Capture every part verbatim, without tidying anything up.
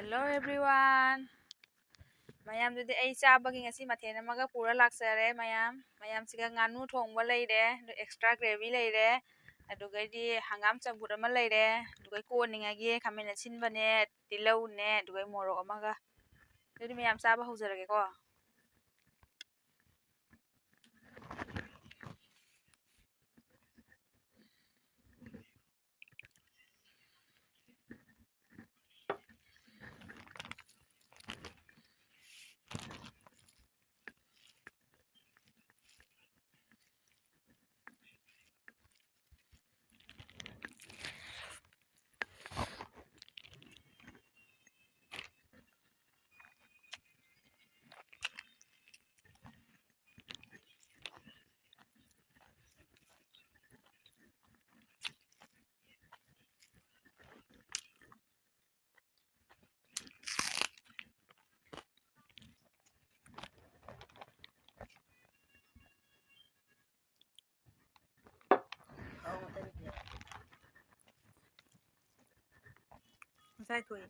Hello everyone. ꯃꯌꯥꯝꯗꯨꯗꯤ ꯑꯩ ꯆꯥꯕꯒꯤ ꯉꯁꯤ ꯃꯊꯦꯜ ꯑꯃꯒ ꯄꯨꯔ ꯂꯥꯛꯆꯔꯦ꯫ ꯃꯌꯥꯝ ꯃꯌꯥꯝꯁꯤꯒ ꯉꯥꯅꯨ ꯊꯣꯡꯕ ꯂꯩꯔꯦ, ꯑꯗꯨ extra gravy ꯂꯩꯔꯦ, ꯑꯗꯨꯒꯩꯗꯤ ꯍꯪꯒꯥꯝ ꯆꯝꯐꯨꯠ ꯑꯃ ꯂꯩꯔꯦ, ꯑꯗꯨꯒꯩ ꯀꯣꯟꯅꯤꯡꯉꯥꯏꯒꯤ ꯈꯥꯃꯦꯟ ꯑꯁꯤꯟꯕꯅꯦ, ꯇꯤꯜꯍꯧꯅꯦ, ꯑꯗꯨꯒꯩ ꯃꯣꯔꯣꯛ ꯑꯃꯒ꯫ ꯑꯗꯨꯗꯤ ꯃꯌꯥꯝ ꯆꯥꯕ ꯍꯧꯖꯔꯒꯦꯀꯣ꯫ ꯉꯁꯥꯏ ꯊꯣꯛꯏ꯫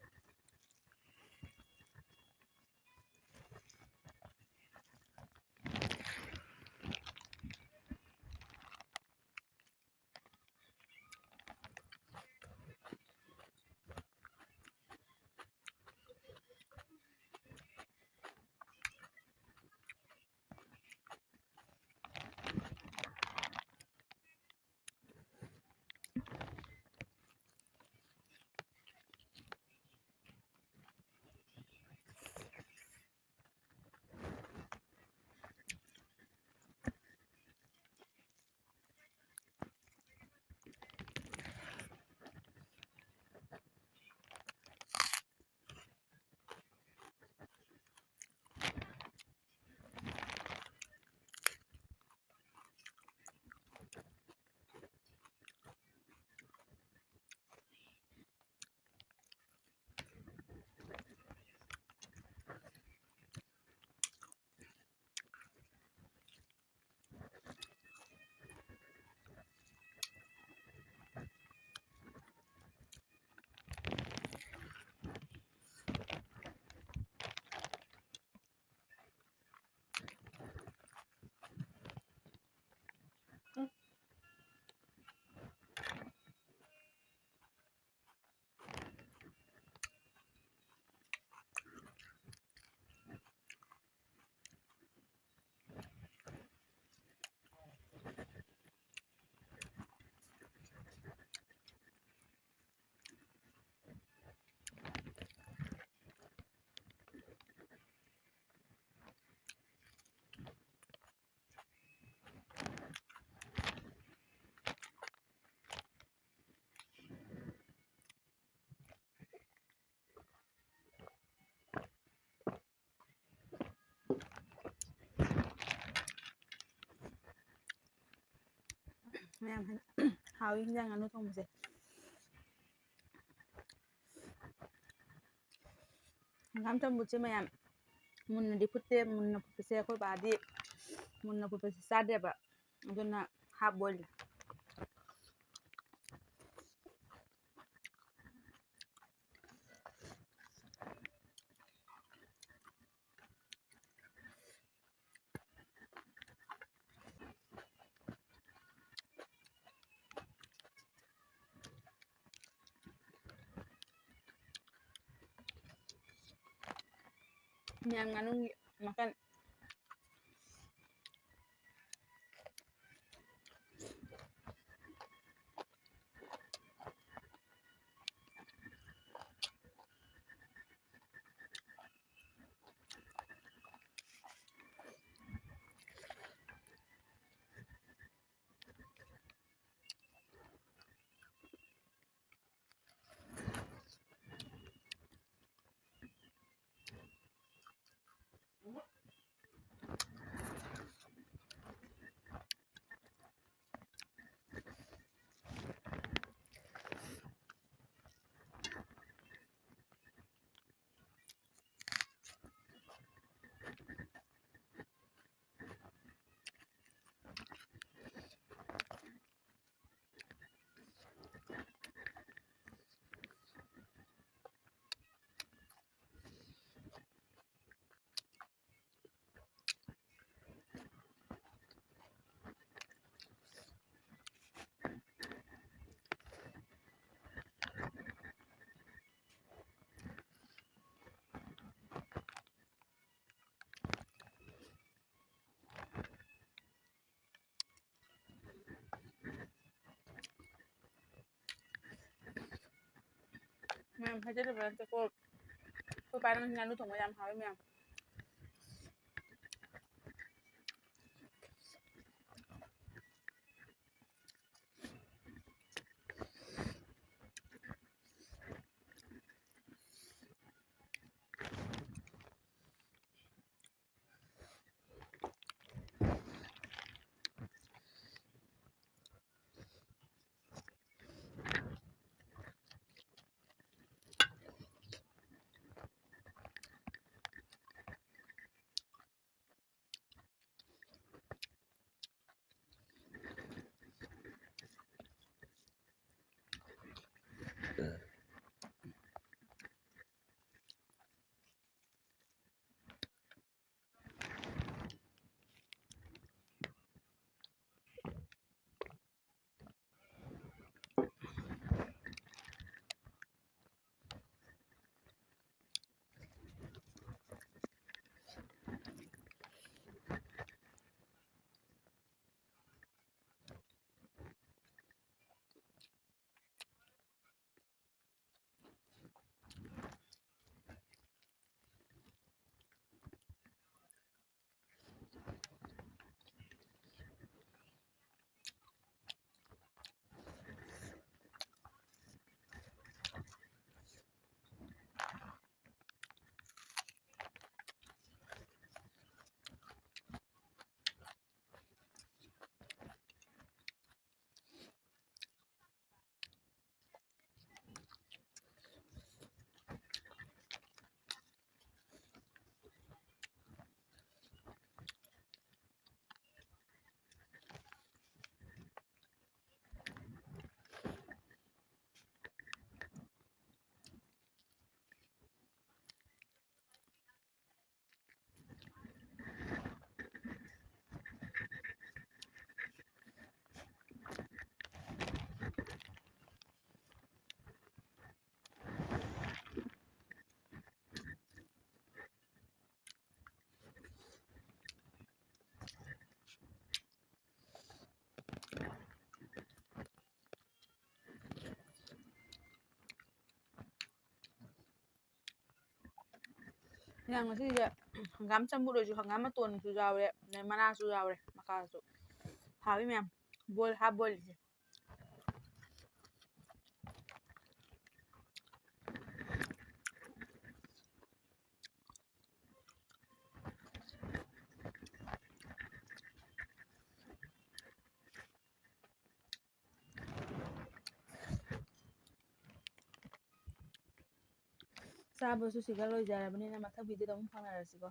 ꯃꯌꯥꯝ ꯍꯥꯏꯅ ꯍꯥꯎꯏ ꯍꯤꯟꯖꯥꯡ ꯉꯥꯅꯨ ꯊꯣꯡꯕꯁꯦ꯫ ꯍꯪꯒꯥꯝ ꯆꯝꯐꯨꯠꯁꯦ ꯃꯌꯥꯝ ꯃꯨꯟꯅꯗꯤ ꯐꯨꯠꯇꯦ꯫ ꯃꯨꯟꯅ ꯐꯨꯠꯄꯁꯦ ꯑꯩꯈꯣꯏ ꯕꯥꯗꯤ ꯃꯨꯟꯅ ꯐꯨꯠꯄꯁꯦ ꯆꯥꯗꯦꯕ꯫ ꯑꯗꯨꯅ half boil꯫ ꯃꯌꯥꯝ ꯉꯥꯅꯨꯒꯤ ꯃꯈꯜ꯫ ꯃꯌꯥꯝ ꯍꯥꯏꯖꯗꯕ ꯅꯠꯇꯦꯀꯣ꯫ ꯑꯩꯈꯣꯏ ꯄꯥꯅ ꯉꯁꯤ ꯉꯥꯅꯨ ꯊꯣꯡꯕ ꯌꯥꯝ ꯍꯥꯎꯋꯤ ꯃꯌꯥꯝ꯫ ꯌꯦꯟꯁꯥꯡ ꯉꯁꯤꯁꯦ ꯍꯪꯒꯥꯝ ꯆꯝꯐꯨꯠ ꯑꯣꯏꯔꯁꯨ, ꯍꯪꯒꯥꯝ ꯃꯇꯣꯟꯁꯨ ꯌꯥꯎꯔꯦ, ꯑꯗꯩ ꯃꯅꯥꯁꯨ ꯌꯥꯎꯔꯦ, ꯃꯈꯥꯗꯁꯨ꯫ ꯍꯥꯎꯋꯤ ꯃꯌꯥꯝ꯫ Boil, half boilꯁꯦ꯫ ꯆꯥꯕꯁꯨ ꯁꯤꯗ ꯂꯣꯏꯖꯔꯕꯅꯤꯅ, ꯃꯊꯪ videoꯗ ꯑꯃꯨꯛ ꯐꯪꯅꯔꯁꯤꯀꯣ꯫